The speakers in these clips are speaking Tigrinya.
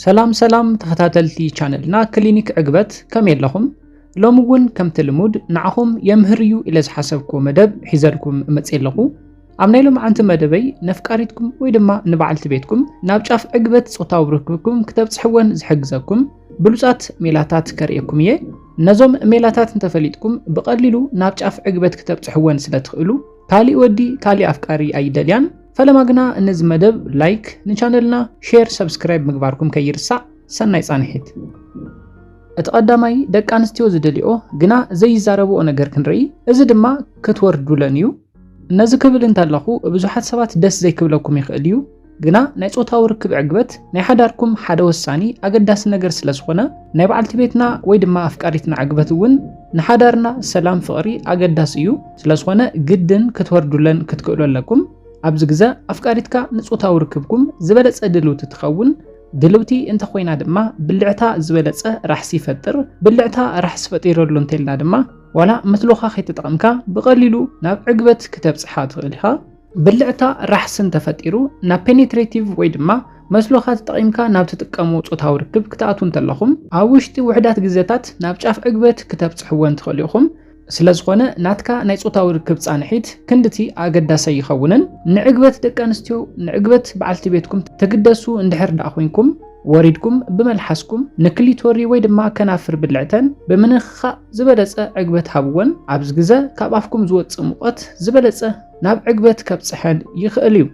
ሰላም ሰላም ተኸታተልቲ ቻነልና ክሊኒክ ዕግበት፣ ከመይ ኣለኹም? ሎሚ እውን ከምቲ ልሙድ ንዓኹም የምህር እዩ ኢለ ዝሓሰብኩዎ መደብ ሒዘልኩም እመፅእ ኣለኹ። ኣብ ናይ ሎምዓንቲ መደበይ ነፍቃሪትኩም ወይ ድማ ንበዓልቲ ቤትኩም ናብ ጫፍ ዕግበት ጾታዊ ርክብኩም ክተብፅሕወን ዝሕግዘኩም ብሉፃት ሜላታት ከርእየኩም እየ። ነዞም ሜላታት እንተፈሊጥኩም ብቐሊሉ ናብ ጫፍ ዕግበት ክተብፅሕወን ስለ ትኽእሉ ካሊእ ወዲ ካሊእ ኣፍቃሪ ኣይደልያን። ፈለማ ግና ነዚ መደብ ላይክ፣ ንቻነልና ሼር፣ ሰብስክራይብ ምግባርኩም ከይርሳዕ። ሰናይ ጻንሒት። እቲ ቀዳማይ ደቂ ኣንስትዮ ዝደልዮ ግና ዘይዛረብኦ ነገር ክንርኢ፣ እዚ ድማ ክትወርዱለን እዩ። ነዚ ክብል እንተለኹ ብዙሓት ሰባት ደስ ዘይክብለኩም ይኽእል እዩ፣ ግና ናይ ጾታዊ ርክብ ዕግበት ናይ ሓዳርኩም ሓደ ወሳኒ ኣገዳሲ ነገር ስለ ዝኾነ ናይ በዓልቲ ቤትና ወይ ድማ ኣፍቃሪትና ዕግበት እውን ንሓዳርና ሰላም ፍቕሪ ኣገዳሲ እዩ። ስለ ዝኾነ ግድን ክትወርዱለን ክትክእሉ ኣለኩም። ኣብዚ ግዘ ኣፍቃሪትካ ንጾታዊ ርክብኩም ዝበለጸ ድልውቲ ትኸውን። ድልውቲ እንተኾይና ድማ ብልዕታ ዝበለጸ ራሕሲ ይፈጥር። ብልዕታ ራሕሲ ፈጢረሉ እንተልና ድማ ዋላ መትሎኻ ከይተጠቐምካ ብቐሊሉ ናብ ዕግበት ክተብጽሓ ትኽእል ኢኻ። ብልዕታ ራሕሲ እንተፈጢሩ ናብ ፔኔትሬቲቭ ወይ ድማ መስሎኻ ተጠቒምካ ናብ ትጥቀሙ ጾታዊ ርክብ ክትኣትዉ እንተለኹም ኣብ ውሽጢ ውሕዳት ግዜታት ናብ ጫፍ ዕግበት ክተብጽሕወን ትኽእሉ ኢኹም። ስለ ዝኾነ ናትካ ናይ ጾታዊ ርክብ ጻንሒት ክንድቲ ኣገዳሲ ኣይኸውንን። ንዕግበት ደቂ ኣንስትዮ፣ ንዕግበት በዓልቲ ቤትኩም ትግደሱ እንድሕር ደኣ ኮይንኩም፣ ወሪድኩም ብመልሓስኩም ንክሊቶሪ ወይ ድማ ከናፍር ብልዕተን ብምንኽኻእ ዝበለጸ ዕግበት ሃብወን። ኣብዚ ግዘ ካብ ኣፍኩም ዝወጽእ ሙቐት ዝበለጸ ናብ ዕግበት ከብጽሐን ይኽእል እዩ።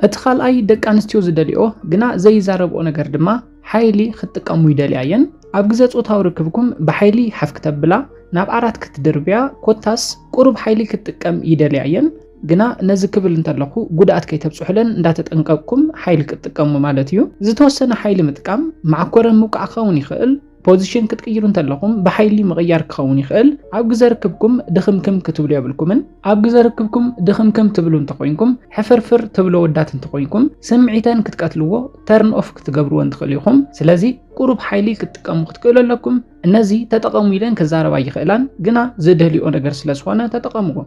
እቲ ካልኣይ ደቂ ኣንስትዮ ዝደልዮ ግና ዘይዛረብኦ ነገር ድማ ሓይሊ ክትጥቀሙ ይደልያ እየን። ኣብ ግዘ ጾታዊ ርክብኩም ብሓይሊ ሓፍ ክተብላ፣ ናብ ዓራት ክትድርብያ፣ ኮታስ ቁሩብ ሓይሊ ክትጥቀም ይደልያ እየን። ግና ነዚ ክብል እንተለኹ ጉድኣት ከይተብጽሑለን እንዳተጠንቀቅኩም ሓይሊ ክትጥቀሙ ማለት እዩ። ዝተወሰነ ሓይሊ ምጥቃም መዓኮረን ምውቃዕ ክኸውን ይኽእል። ፖዚሽን ክትቅይሩ እንተለኹም ብሓይሊ ምቕያር ክኸውን ይኽእል። ኣብ ግዘ ርክብኩም ድኽምክም ክትብሉ የብልኩምን። ኣብ ግዘ ርክብኩም ድኽምክም ትብሉ እንተኾይንኩም፣ ሕፍርፍር ትብሉ ወዳት እንተኾይንኩም፣ ስምዒተን ክትቀትልዎ፣ ተርን ኦፍ ክትገብርወን ትኽእሉ ኢኹም። ስለዚ ቁሩብ ሓይሊ ክትጥቀሙ ክትክእሉ ኣለኩም። እነዚ ተጠቐሙ ኢለን ክዛረባ ይኽእላን፣ ግና ዝደልዮ ነገር ስለ ዝኾነ ተጠቐምዎ።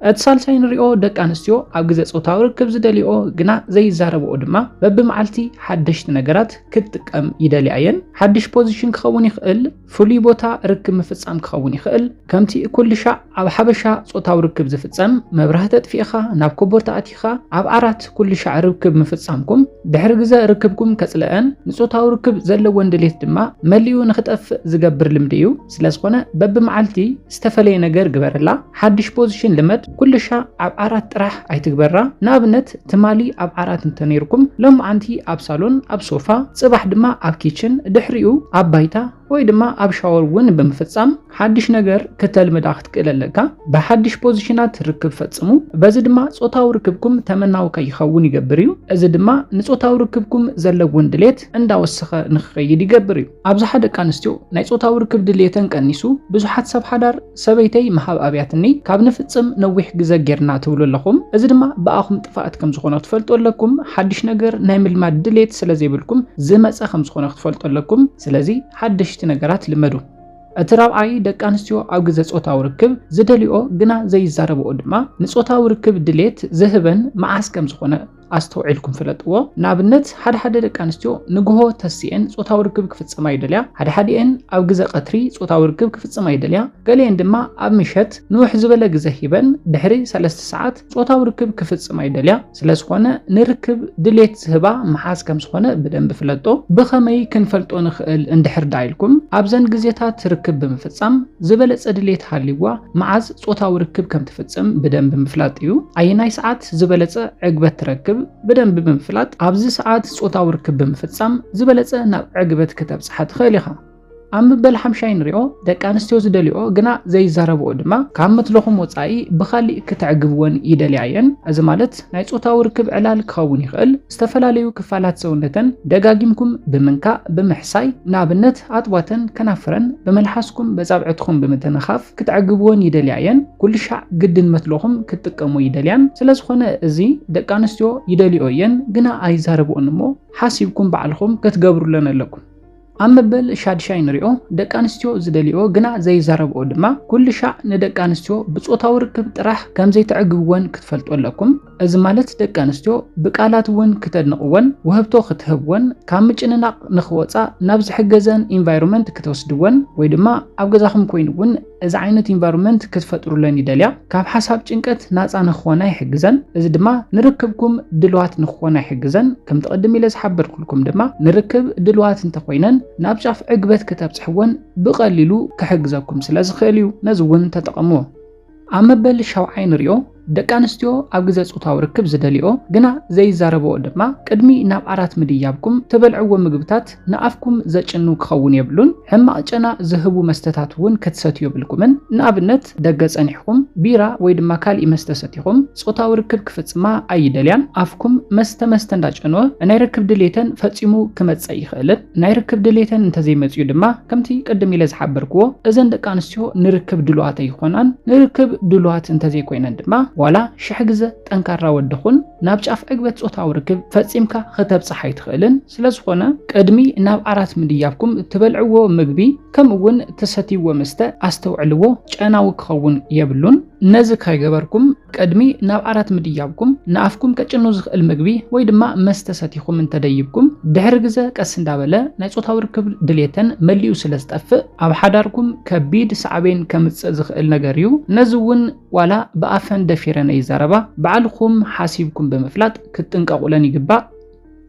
እቲ ሳልሳይ ንሪኦ ደቂ ኣንስትዮ ኣብ ግዘ ጾታዊ ርክብ ዝደልዮ ግና ዘይዛረብኦ ድማ በብመዓልቲ ሓደሽቲ ነገራት ክትጥቀም ይደልያ እየን። ሓድሽ ፖዚሽን ክኸውን ይኽእል፣ ፍሉይ ቦታ ርክብ ምፍጻም ክኸውን ይኽእል። ከምቲ ኩሉ ሻዕ ኣብ ሓበሻ ጾታዊ ርክብ ዝፍጸም፣ መብራህቲ ኣጥፊእኻ ናብ ኮቦርታ ኣቲኻ ኣብ ዓራት ኩሉ ሻዕ ርክብ ምፍጻምኩም፣ ድሕሪ ግዘ ርክብኩም ከጽልአን ንጾታዊ ርክብ ዘለወን ድሌት ድማ መሊኡ ንኽጠፍእ ዝገብር ልምዲ እዩ። ስለ ዝኾነ በብመዓልቲ ዝተፈለየ ነገር ግበረላ። ሓድሽ ፖዚሽን ልመድ። ኩሉ ሻዕ ኣብ ዓራት ጥራሕ ኣይትግበራ። ንኣብነት ትማሊ ኣብ ዓራት እንተነይርኩም ሎምዓንቲ ኣብ ሳሎን ኣብ ሶፋ፣ ጽባሕ ድማ ኣብ ኪችን፣ ድሕሪኡ ኣብ ባይታ ወይ ድማ ኣብ ሻወር እውን ብምፍጻም ሓድሽ ነገር ክተልምዳ ክትክእል ኣለካ። ብሓድሽ ፖዚሽናት ርክብ ፈጽሙ። በዚ ድማ ጾታዊ ርክብኩም ተመናዊ ከይኸውን ይገብር እዩ። እዚ ድማ ንጾታዊ ርክብኩም ዘለውን ድሌት እንዳወሰኸ ንክኸይድ ይገብር እዩ። ኣብዝሓ ደቂ ኣንስትዮ ናይ ጾታዊ ርክብ ድሌተን ቀኒሱ፣ ብዙሓት ሰብ ሓዳር ሰበይተይ ምሃብ ኣብያትኒ ካብ ንፍጽም ነዊሕ ግዘ ጌርና ትብሉ ኣለኹም። እዚ ድማ ብኣኹም ጥፋኣት ከም ዝኾነ ክትፈልጡ ኣለኩም። ሓድሽ ነገር ናይ ምልማድ ድሌት ስለ ዘይብልኩም ዝመጸ ከም ዝኾነ ክትፈልጡ ኣለኩም። ስለዚ ሓደሽቲ ነገራት ልመዱ። እቲ ራብዓይ ደቂ ኣንስትዮ ኣብ ግዘ ጾታዊ ርክብ ዝደልዮ ግና ዘይዛረብኦ ድማ ንጾታዊ ርክብ ድሌት ዝህበን መዓስ ከም ዝኾነ ኣስተውዒልኩም ፍለጥዎ። ንኣብነት ሓደ ሓደ ደቂ ኣንስትዮ ንግሆ ተሲኤን ጾታዊ ርክብ ክፍጽማ ይደልያ፣ ሓደ ሓዲኤን ኣብ ግዘ ቀትሪ ጾታዊ ርክብ ክፍጽማ ይደልያ፣ ገሊኤን ድማ ኣብ ምሸት ንውሕ ዝበለ ግዘ ሂበን ድሕሪ ሰለስተ ሰዓት ጾታዊ ርክብ ክፍጽማ ይደልያ። ስለ ዝኾነ ንርክብ ድሌት ዝህባ መዓስ ከም ዝኾነ ብደንቢ ፍለጦ። ብኸመይ ክንፈልጦ ንኽእል እንድሕር ደኣ ኢልኩም ኣብዘን ግዜታት ርክብ ብምፍጻም ዝበለጸ ድሌት ሃልይዋ መዓዝ ጾታዊ ርክብ ከም ትፍጽም ብደንቢ ምፍላጥ እዩ። ኣየናይ ሰዓት ዝበለጸ ዕግበት ትረክብ ብደንቢ ብምፍላጥ ኣብዚ ሰዓት ጾታዊ ርክብ ብምፍጻም ዝበለጸ ናብ ዕግበት ክተብጽሓ ትኽእል ኢኻ። ኣብ መበል ሓምሻይ ንሪኦ ደቂ ኣንስትዮ ዝደልዮ ግና ዘይዛረብኦ ድማ ካብ መትለኹም ወጻኢ ብኻሊእ ክተዕግብወን ይደልያ እየን። እዚ ማለት ናይ ጾታዊ ርክብ ዕላል ክኸውን ይኽእል፣ ዝተፈላለዩ ክፋላት ሰውነተን ደጋጊምኩም ብምንካእ ብምሕሳይ፣ ንኣብነት ኣጥባተን ከናፍረን ብመልሓስኩም በጻብዕትኹም ብምትንኻፍ ክትዕግብወን ይደልያ እየን። ኩሉ ሻዕ ግድን መትለኹም ክትጥቀሙ ይደልያን። ስለ ዝኾነ እዚ ደቂ ኣንስትዮ ይደልዮ እየን ግና ኣይዛረብኦን እሞ ሓሲብኩም ባዕልኹም ክትገብሩለን ኣለኩም። ኣብ መበል ሻድሻይ ንሪኦ፣ ደቂ ኣንስትዮ ዝደልዮ ግና ዘይዛረብኦ ድማ፣ ኩሉ ሻዕ ንደቂ ኣንስትዮ ብጾታዊ ርክብ ጥራሕ ከም ዘይተዕግብወን ክትፈልጡ ኣለኩም። እዚ ማለት ደቂ ኣንስትዮ ብቃላት እውን ክተድንቕወን፣ ውህብቶ ክትህብወን፣ ካብ ምጭንናቕ ንኽወጻ ናብ ዝሕገዘን ኢንቫይሮንመንት ክትወስድወን፣ ወይ ድማ ኣብ ገዛኹም ኮይኑ እውን እዚ ዓይነት ኢንቫይሮንመንት ክትፈጥሩለን ይደልያ። ካብ ሓሳብ ጭንቀት ናጻ ንክኾና ይሕግዘን። እዚ ድማ ንርክብኩም ድልዋት ንክኾና ይሕግዘን። ከምቲ ቅድም ኢለ ዝሓበርኩልኩም ድማ ንርክብ ድልዋት እንተኾይነን ናብ ጫፍ ዕግበት ክተብጽሕወን ብቐሊሉ ክሕግዘኩም ስለ ዝኽእል እዩ። ነዚ እውን ተጠቐምዎ። ኣብ መበል ሻውዓይ ንሪኦ፣ ደቂ ኣንስትዮ ኣብ ግዜ ጾታዊ ርክብ ዝደልዮ ግና ዘይዛረብኦ ድማ፣ ቅድሚ ናብ ዓራት ምድያብኩም ትበልዕዎ ምግብታት ንኣፍኩም ዘጭኑ ክኸውን የብሉን። ሕማቕ ጨና ዝህቡ መስተታት እውን ክትሰትዩ የብልኩምን። ንኣብነት፣ ደገ ጸኒሕኩም ቢራ ወይ ድማ ካልእ መስተ ሰቲኹም ጾታዊ ርክብ ክፍጽማ ኣይደልያን። ኣፍኩም መስተ መስተ እንዳጨነወ ናይ ርክብ ድሌተን ፈጺሙ ክመጽእ ይኽእልን። ናይ ርክብ ድሌተን እንተዘይመጽኡ ድማ፣ ከምቲ ቅድም ኢለ ዝሓበርክዎ፣ እዘን ደቂ ኣንስትዮ ንርክብ ድሉዋት ኣይኾናን። ንርክብ ድሉዋት እንተዘይኮይነን ድማ፣ ዋላ ሽሕ ግዘ ጠንካራ ወዲ ኹን፣ ናብ ጫፍ ዕግበት ጾታዊ ርክብ ፈጺምካ ከተብጽሕ ኣይትኽእልን። ስለ ዝኾነ፣ ቅድሚ ናብ ዓራት ምድያብኩም ትበልዕዎ ምግቢ፣ ከምኡ እውን ትሰትይዎ መስተ ኣስተውዕልዎ፣ ጨናዊ ክኸውን የብሉን። ነዚ ከይገበርኩም፣ ቅድሚ ናብ ዓራት ምድያብኩም፣ ንኣፍኩም ቀጭኑ ዝኽእል ምግቢ ወይ ድማ መስተ ሰቲኹም እንተደይብኩም፣ ድሕሪ ግዘ ቀስ እንዳበለ ናይ ጾታዊ ርክብ ድሌተን መሊኡ ስለ ዝጠፍእ፣ ኣብ ሓዳርኩም ከቢድ ሳዕቤን ከምጽእ ዝኽእል ነገር እዩ። ነዚ እውን ዋላ ብኣፈን ደፊረን ኣይዛረባ፣ ባዕልኹም ሓሲብኩም ብምፍላጥ ክትጥንቀቑለን ይግባእ።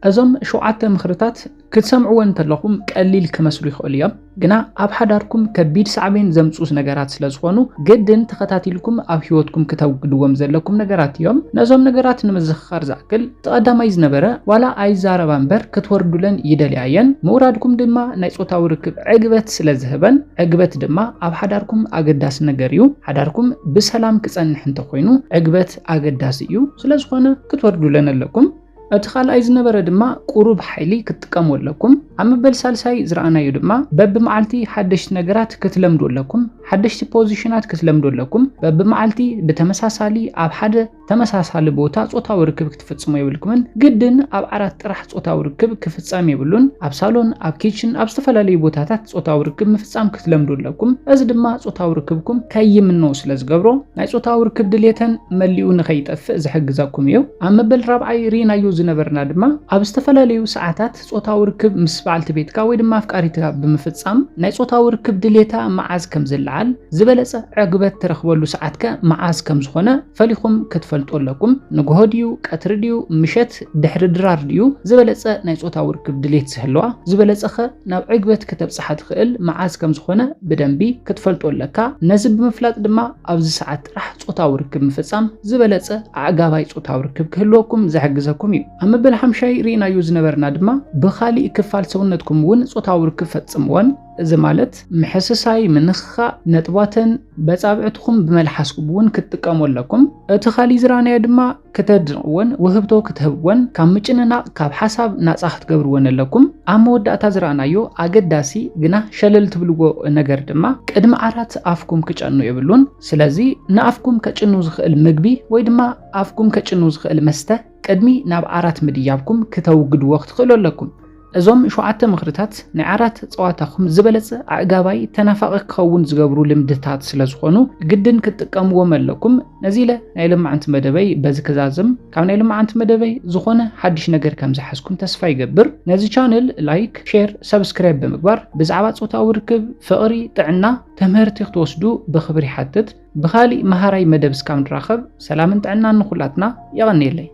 እዞም ሸውዓተ ምኽርታት ክትሰምዕዎ እንተለኹም ቀሊል ክመስሉ ይኽእሉ እዮም፣ ግና ኣብ ሓዳርኩም ከቢድ ሳዕቤን ዘምጽኡ ነገራት ስለ ዝኾኑ፣ ግድን ተኸታቲልኩም ኣብ ህይወትኩም ክተውግድዎም ዘለኩም ነገራት እዮም። ነዞም ነገራት ንምዝኽኻር ዝኣክል፣ እቲ ቀዳማይ ዝነበረ፣ ዋላ ኣይዛረባ እምበር ክትወርዱለን ይደልያ እየን። ምውራድኩም ድማ ናይ ጾታዊ ርክብ ዕግበት ስለ ዝህበን፣ ዕግበት ድማ ኣብ ሓዳርኩም ኣገዳሲ ነገር እዩ። ሓዳርኩም ብሰላም ክጸንሕ እንተኾይኑ፣ ዕግበት ኣገዳሲ እዩ። ስለ ዝኾነ ክትወርዱለን ኣለኩም። እቲ ካልኣይ ዝነበረ ድማ ቁሩብ ሓይሊ ክትጥቀሙ ኣለኩም። ኣብ መበል ሳልሳይ ዝረኣናዮ ድማ በብመዓልቲ ሓደሽቲ ነገራት ክትለምዱ ኣለኩም። ሓደሽቲ ፖዚሽናት ክትለምዱ ኣለኩም። በብመዓልቲ ብተመሳሳሊ ኣብ ሓደ ተመሳሳሊ ቦታ ጾታዊ ርክብ ክትፍጽሙ የብልኩምን። ግድን ኣብ ዓራት ጥራሕ ጾታዊ ርክብ ክፍጸም የብሉን። ኣብ ሳሎን፣ ኣብ ኪችን፣ ኣብ ዝተፈላለዩ ቦታታት ጾታዊ ርክብ ምፍጻም ክትለምዱ ኣለኩም። እዚ ድማ ጾታዊ ርክብኩም ከይምኖ ስለ ዝገብሮ፣ ናይ ጾታዊ ርክብ ድሌተን መሊኡ ንኸይጠፍእ ዝሕግዘኩም እዩ። ኣብ መበል ራብዓይ ርኢናዮ ዝነበርና ድማ፣ ኣብ ዝተፈላለዩ ሰዓታት ጾታዊ ርክብ ምስ በዓልቲ ቤትካ ወይ ድማ ኣፍቃሪትካ ብምፍጻም፣ ናይ ጾታዊ ርክብ ድሌታ መዓዝ ከም ዝለዓል፣ ዝበለጸ ዕግበት ትረኽበሉ ሰዓትከ መዓዝ ከም ዝኾነ ፈሊኹም ክትፈልጡ ኣለኩም። ንግሆ ድዩ፣ ቀትሪ ድዩ፣ ምሸት ድሕሪ ድራር ድዩ ዝበለጸ ናይ ጾታዊ ርክብ ድሌት ዝህልዋ? ዝበለጸኸ ናብ ዕግበት ከተብጽሓ ትኽእል መዓዝ ከም ዝኾነ ብደንቢ ክትፈልጦ ኣለካ። ነዚ ብምፍላጥ ድማ ኣብዚ ሰዓት ጥራሕ ጾታዊ ርክብ ምፍጻም ዝበለጸ ኣዕጋባይ ጾታዊ ርክብ ክህልወኩም ዝሕግዘኩም እዩ። ኣብ መበል ሓምሻይ ርኢናዮ ዝነበርና ድማ ብኻሊእ ክፋል ሰውነትኩም እውን ጾታዊ ርክብ ፈጽምዎን። እዚ ማለት ምሕስሳይ፣ ምንኽኻእ፣ ነጥባተን በጻብዕትኹም ብመልሓስኩም እውን ክትጥቀሙ ኣለኩም። እቲ ካሊእ ዝረኣናዮ ድማ ክተድንቕወን ውህብቶ ክትህብወን፣ ካብ ምጭንናቕ፣ ካብ ሓሳብ ናጻ ክትገብርወን ኣለኩም። ኣብ መወዳእታ ዝረኣናዮ ኣገዳሲ ግና ሸለል ትብልዎ ነገር ድማ፣ ቅድሚ ዓራት ኣፍኩም ክጨኑ የብሉን። ስለዚ ንኣፍኩም ከጭኑ ዝኽእል ምግቢ ወይ ድማ ኣፍኩም ከጭኑ ዝኽእል መስተ ቅድሚ ናብ ዓራት ምድያብኩም ክተውግድዎ ክትኽእሉ ኣለኩም። እዞም ሸውዓተ ምኽርታት ናይ ዓራት ጸዋታኹም ዝበለጸ ኣዕጋባይ ተናፋቒ ክኸውን ዝገብሩ ልምድታት ስለ ዝኾኑ፣ ግድን ክትጥቀምዎም ኣለኩም። ነዚ ኢለ ናይ ሎማዓንቲ መደበይ በዚ ክዛዝም። ካብ ናይ ሎማዓንቲ መደበይ ዝኾነ ሓድሽ ነገር ከም ዝሓዝኩም ተስፋ ይገብር። ነዚ ቻነል ላይክ፣ ሼር፣ ሰብስክራይብ ብምግባር ብዛዕባ ጾታዊ ርክብ፣ ፍቕሪ፣ ጥዕና፣ ትምህርቲ ክትወስዱ ብኽብሪ ይሓትት። ብኻሊእ መሃራይ መደብ እስካብ ንራኸብ፣ ሰላምን ጥዕናን ንኹላትና። የቐንየለይ።